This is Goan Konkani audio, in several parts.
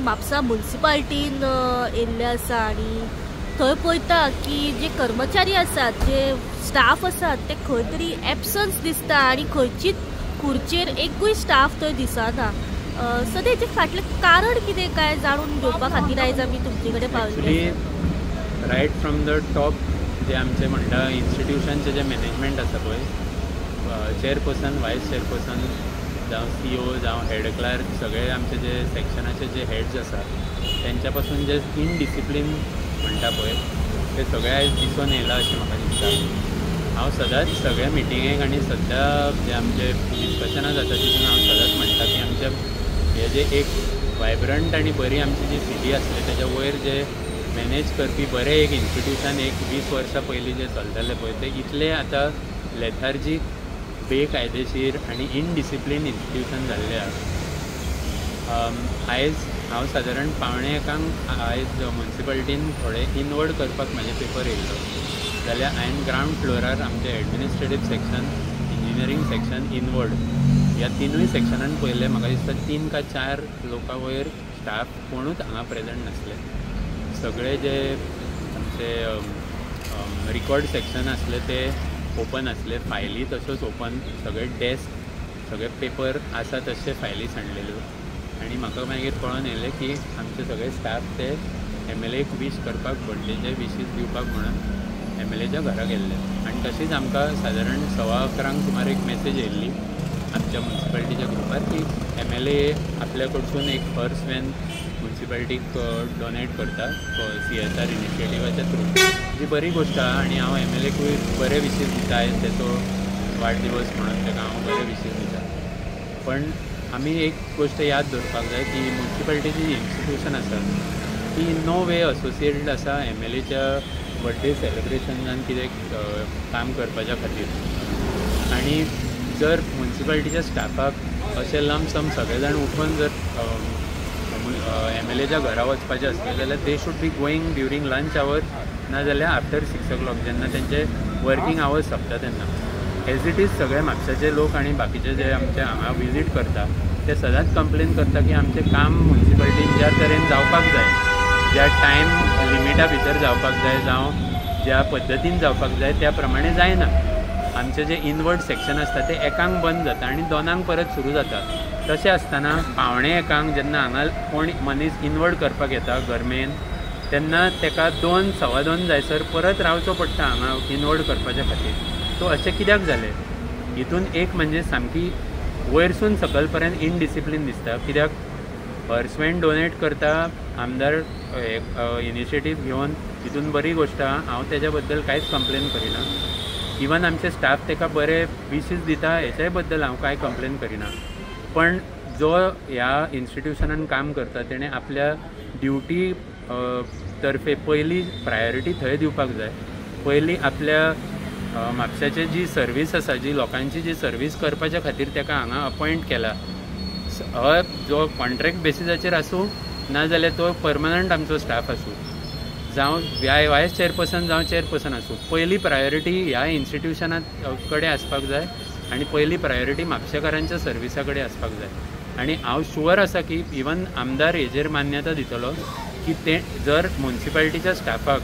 म्हापसा मुन्सिपाल्टीन येयल्ले आसा आनी थंय पळयता की जे कर्मचारी आसात, जे स्टाफ आसात ते खंय तरी एबसन्स दिसता आनी खंयचीच खुर्चेर एकूय स्टाफ थंय दिसना. सो तेजे फाटलें कारण कितें काय जाणून घेवपा खातीर आयज आमी तुमचे कडेन पाविल्ले. रायट फ्रॉम the top जे आमचे म्हणटा इन्स्टिट्युशनचे जे मॅनेजमेंट आसा पळय, चेअरपर्सन, वायस चेअरपर्सन जावं सी ओ जावं हेड क्लार्क, सगळे आमचे जे सेक्शनाचे जे हेड्स आसा तेंच्या पासून जे इनडिसिप्लीन म्हणटा पळय ते सगळे आयज दिसून येयला अशें म्हाका दिसता. हांव सदांच सगळ्या मिटिंगेक आनी सद्या जे आमचे डिस्कशनां जाता तितून हांव सदांच म्हणटा की आमच्या हे जे एक वायब्रंट आनी बरी आमची जी सिटी आसली तेज्या वयर जे मॅनेज करपी बरें एक इन्स्टिट्युशन एक 20 वर्सां पयलीं जें चलतालें पळय ते इतलें आतां लेथार्जीक, बेकायदेशीर आनी इनडिसिप्लीन इन्स्टिट्युशन जाल्लें आसा. आयज हांव सादारण 12:45 आयज मुन्सिपाल्टीन थोडे इनवर्ड करपाक म्हाजे पेपर येयल्लो जाल्यार हांवें ग्रावंड फ्लोरार आमचे administrative section, engineering section, inward ह्या तिनूय सेक्शनान पळयलें. म्हाका दिसता 3 का 4 लोकां वयर स्टाफ कोणूच हांगा प्रेजंट नासले. सगळे जे आमचे रिकॉर्ड सेक्शन आसले ते ओपन आसले, फायली तश्योच ओपन, सगळे डेस्क, सगळे पेपर आसा तशे फायली सांडलेल्यो. आनी म्हाका मागीर कळोन येयलें की आमचे सगळे स्टाफ ते एम एल एक वीश करपाक, बर्थडेचे विशीस दिवपाक म्हणून एम एल एच्या घरा गेल्ले. आनी तशीच आमकां सादारण 11:15 सुमार एक मॅसेज येयल्ली आमच्या मुन्सिपाल्टीच्या ग्रुपार की एम एल ए आपल्या कडसून एक हर्स वॅन मुन्सिपाल्टीक डोनेट करता सी एस आर इनिशिएटिवाच्या थ्रू, जी बरी गोश्ट आहा. आनी हांव एम एल एकूय बरे विशीस दिता, आयज तेचो वाडदिवस म्हणून तेका हांव बरे विशीस दिता. पण आमी एक गोश्ट याद दवरपाक जाय की मुन्सिपाल्टीची जी इन्स्टिट्युशन आसा ती इन नो वे असोसिएटेड आसा एम एल एच्या बर्थडे सेलिब्रेशनान कितें काम करपाच्या खातीर. आनी जर मुन्सिपाल्टीच्या स्टाफाक अशें लमसम सगळे जाण उठून जर एम एल एच्या घरा वचपाचें आसलें जाल्यार they should be going during lunch hour, ना जाल्यार आफ्टर 6 o'clock जेन्ना तेंचे वर्कींग आवर्स सोंपता तेन्ना. एज it is सगळे म्हापशाचे लोक आनी बाकीचे जे आमचे हांगा विजीट करता ते सदांच कंप्लेन करता की आमचें काम मुन्सिपाल्टीन ज्या तरेन जावपाक जाय, ज्या टायम लिमिटा भितर जावपाक जाय, जावं ज्या पद्दतीन जावपाक जाय त्या प्रमाणे जायना. आमचें जे इनवर्ड सेक्शन आसता तें 1 बंद जाता आनी 2 परत सुरू जाता. तशें आसतना 12:45 जेन्ना हांगा कोण मनीस इनवर्ड करपाक येता गरमेन तेन्ना तेका 2, 2:15 जायसर परत रावचो पडटा हांगा इनवर्ड करपाच्या खातीर. सो अशें कित्याक जालें? हितून एक म्हणजे सामकी वयरसून सकयल पर्यंत इनडिसिप्लीन दिसता. कित्याक हर्स वॅन डोनेट करता आमदार इनिशिएटीव घेवन, हितून बरी गोश्ट आहा, हांव तेज्या बद्दल कांयच कंप्लेन करिना. इवन आमचे स्टाफ तेका बरे विशीस दिता हेच्याय बद्दल हांव कांय कंप्लेन करिना. पण जो ह्या इन्स्टिट्युशनान काम करता तेणें आपल्या ड्युटी तर्फे पयली प्रायोरिटी थंय दिवपाक जाय. पयली आपल्या म्हापशाची जी सर्वीस आसा, जी लोकांची जी सर्वीस करपाच्या खातीर तेका हांगा अपॉयंट केला, जो कॉन्ट्रॅक्ट बेसिसाचेर आसूं ना जाल्यार तो परमनंट आमचो स्टाफ आसूं, जावं वायस चेअरपर्सन जावं चेअरपर्सन आसूं, पयली प्रायोरिटी ह्या इन्स्टिट्युशना कडेन आसपाक जाय आनी पयली प्रायोरिटी म्हापशेकारांच्या सर्विसा कडेन आसपाक जाय. आनी हांव शुअर आसा की इवन आमदार हेजेर मान्यता दितलो की ते जर मुन्सिपाल्टीच्या स्टाफाक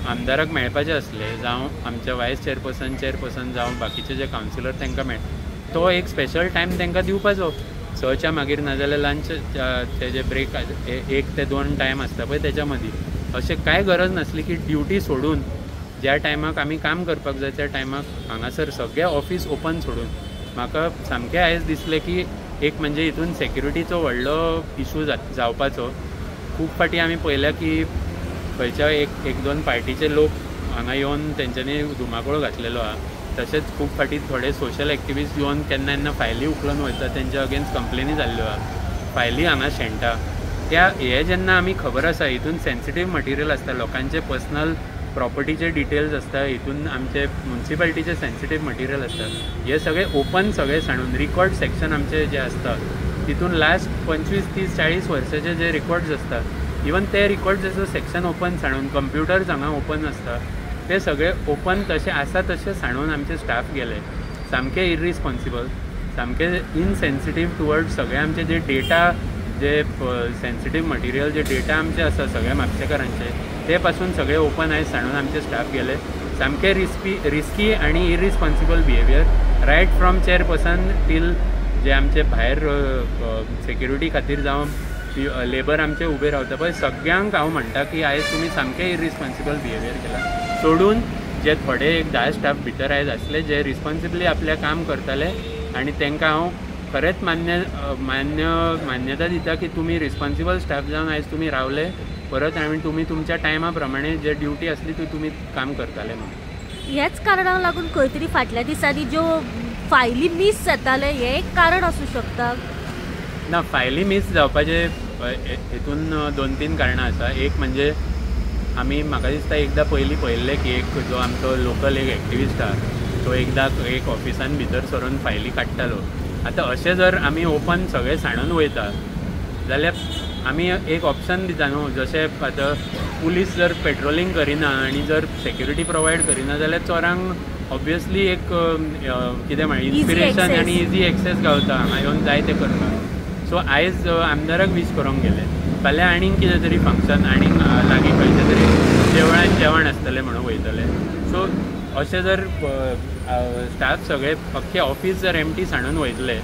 आमदाराक मेळपाचें आसलें, जावं आमच्या वायस चेअरपर्सन, चेअरपर्सन जावं बाकीचे जे कावन्सिलर तांकां मेळ, तो एक स्पेशल टायम तांकां दिवपाचो 6च्या मागीर, नाजाल्यार लंच जे ब्रेक 1 ते 2 टायम आसता पळय तेच्या मदीं. अशें कांय गरज नासली की ड्युटी सोडून ज्या टायमाक आमी काम करपाक जाय त्या टायमाक हांगासर सगळें ऑफीस ओपन सोडून. म्हाका सामकें आयज दिसलें की एक म्हणजे हितून सेक्युरिटीचो व्हडलो इशू जावपाचो. खूब फावटी आमी पळयल्या की खंयच्या एक दोन पार्टीचे लोक हांगा येवन तेंच्यांनी धुमाकूळ घातलेलो आहा. तशेंच खूब फावटी थोडे सोशल एक्टिविस्ट येवन केन्ना केन्ना फायली उखलून वयता, तेंच्या अगेन्स्ट कंप्लेनी जाल्ल्यो आहा, फायली हांगा शेणटा. त्या हे जेन्ना आमी खबर आसा हितून सेन्सिटीव मटिरियल आसता, लोकांचे पर्सनल प्रॉपर्टीचे डिटेल्स आसता, हितून आमचे मुन्सिपाल्टीचे सेन्सिटीव मटिरियल आसता, हे सगळे ओपन सगळे सांडून रिकॉर्ड सेक्शन आमचे जे आसता तितून लास्ट 25, 30, 40 वर्साचे जे रिकॉर्ड्स आसता, इवन ते रिकॉर्ड्साचो सेक्शन ओपन सांडून, कंप्युटर्स हांगा ओपन आसता, ते सगळे ओपन तशे आसा तशे सांडून आमचे स्टाफ गेले. सामके इरिस्पॉन्सिबल, सामके इनसेन्सिटीव टुवर्ड सगळे आमचे जे डेटा जे सेन्सिटीव मटिरियल जे डेटा आमचे आसा सगळे म्हापशेकारांचे ते पासून सगळे ओपन आयज सांडून आमचे स्टाफ गेले. सामके रिस्की आनी irresponsible behaviour right from chairperson till जे आमचे भायर सेक्युरिटी खातीर जावं लेबर आमचे उबे रावता पळय सगळ्यांक हांव म्हणटा की आयज तुमी सामकें इरिस्पॉन्सिबल बिहेवियर केला. सोडून जे थोडे एक 10 स्टाफ भितर आयज आसले जे रिस्पॉन्सिबली आपलें काम करताले आनी तांकां हांव खरेंच मान्य मान्य मान्यता दिता की तुमी रिस्पॉन्सिबल स्टाफ जावन आयज तुमी रावले परत आनी तुमी तुमच्या टायमा प्रमाणे जे ड्युटी आसली ती तुमी काम करताले. म्हणून ह्याच कारणाक लागून खंय तरी फाटल्या दिसांनी ज्यो फायली मीस जाताले हें एक कारण आसूं शकता. ना, फायली मीस जावपाचे हेतून 2-3 कारणां आसा. एक म्हणजे आमी म्हाका दिसता एकदां पयलीं पळयल्लें की एक जो आमचो लोकल एक एक्टिविस्ट आसा तो एकदां एक ऑफिसान भितर सरून फायली काडटालो. आतां अशें जर आमी ओपन सगळें सांडून वयता जाल्यार आमी एक ऑप्शन दिता न्हू, जशें आतां पुलीस जर पेट्रोलिंग करिना आनी जर सेक्युरिटी प्रोवायड करिना जाल्यार चोरांक ऑब्वियसली एक कितें म्हळ्यार इन्स्पिरेशन आनी इजी एक्सेस गावता हांगा येवन जाय तें करपाक. सो आयज आमदाराक वीश करूंक गेले, फाल्यां आनीक कितें तरी फंक्शन आनीक लागीं खंयचें तरी देवळान जेवण आसतलें म्हणून वयतले. सो अशें जर स्टाफ सगळे अख्खे ऑफीस जर एमटी सांडून वयतले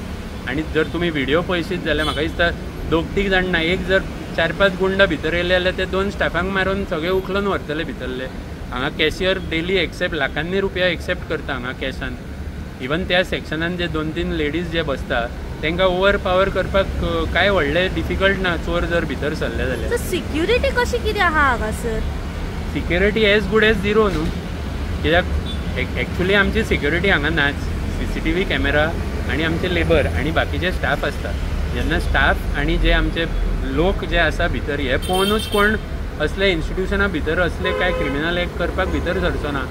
आनी जर तुमी व्हिडियो पळयशीत जाल्यार म्हाका दिसता 2-3 जाण ना, एक जर 4-5 गुंडा भितर येयले जाल्यार ते 2 स्टाफांक मारून सगळे उखलून व्हरतले भितरले. हांगा कॅशियर डेली एक्सेप्ट लाखांनी रुपया एक्सेप्ट करता हांगा कॅशान. इवन त्या सेक्शनान जे 2-3 लेडीज जे बसता तांकां ओवर पावर करपाक कांय व्हडलें डिफिकल्ट ना चोर जर भितर सरले जाल्यार. सिक्युरिटी कशी कितें आहा हांगासर? Security as good as zero न्हू, कित्याक एक्चुली आमची सिक्युरिटी हांगा नाच. CCTV camera आनी आमचे लेबर आनी बाकीचे स्टाफ आसता. जेन्ना स्टाफ आनी जे आमचे लोक जे आसा भितर हे पळोवनूच कोण असले इन्स्टिट्युशना भितर असले कांय क्रिमिनल एक्ट करपाक भितर सरचो ना.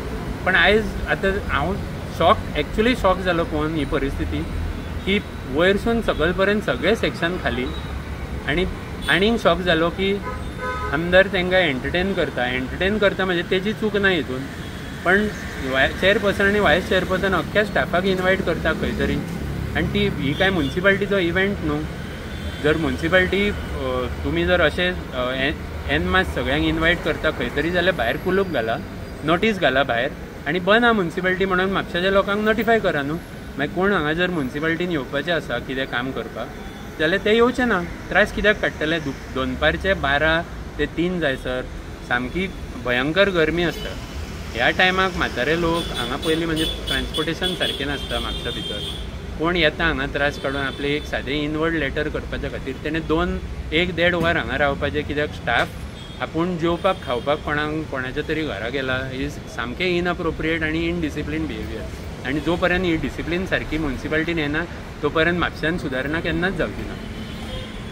पण आयज आतां हांव शॉक, एक्चुली शॉक जालो पळोवन ही परिस्थिती की वयरसून सकयल पर्यंत सगळे सेक्शन खाली. आनी आनीक शॉक जालो की आमदार तांकां एंटरटेन करता. एंटरटेन करता म्हणजे तेजी चूक ना हितून, पण चेअरपर्सन आनी वायस चेअरपर्सन अख्ख्या स्टाफाक इनवायट करता खंय तरी. आनी ती ही कांय मुन्सिपाल्टीचो इव्हेंट न्हू. जर मुन्सिपाल्टी तुमी जर अशें एन मास सगळ्यांक इनवायट करता खंय तरी जाल्यार भायर कुलूप घाला, नोटीस घाला भायर आनी बंद आहा मुन्सिपाल्टी म्हणून म्हापशाच्या लोकांक नोटिफाय करा न्हू. मागीर कोण हांगा जर मुन्सिपाल्टीन येवपाचें आसा कितें काम करपाक जाल्यार ते येवचे ना, त्रास कित्याक काडटले. दनपारचे 12 ते 3 जायसर सामकी भयंकर गरमी आसता. ह्या टायमाक म्हातारे लोक हांगा पयलीं म्हणजे ट्रान्सपोर्टेशन सारकें नासता म्हापशा भितर. कोण येता हांगा त्रास काडून आपलें एक सादें इनवर्ड लेटर करपाच्या खातीर तेणें 1-1.5 वर हांगा रावपाचें, कित्याक स्टाफ आपूण जेवपाक खावपाक कोणाच्या तरी घरा गेला is सामकें इनअप्रोप्रिएट आनी इनडिसिप्लीन बिहेवियर. आनी जो पर्यंत ही डिसिप्लीन सारकी मुन्सिपाल्टीन येना तो पर्यंत म्हापश्यान सुदारणा केन्नाच जावची ना.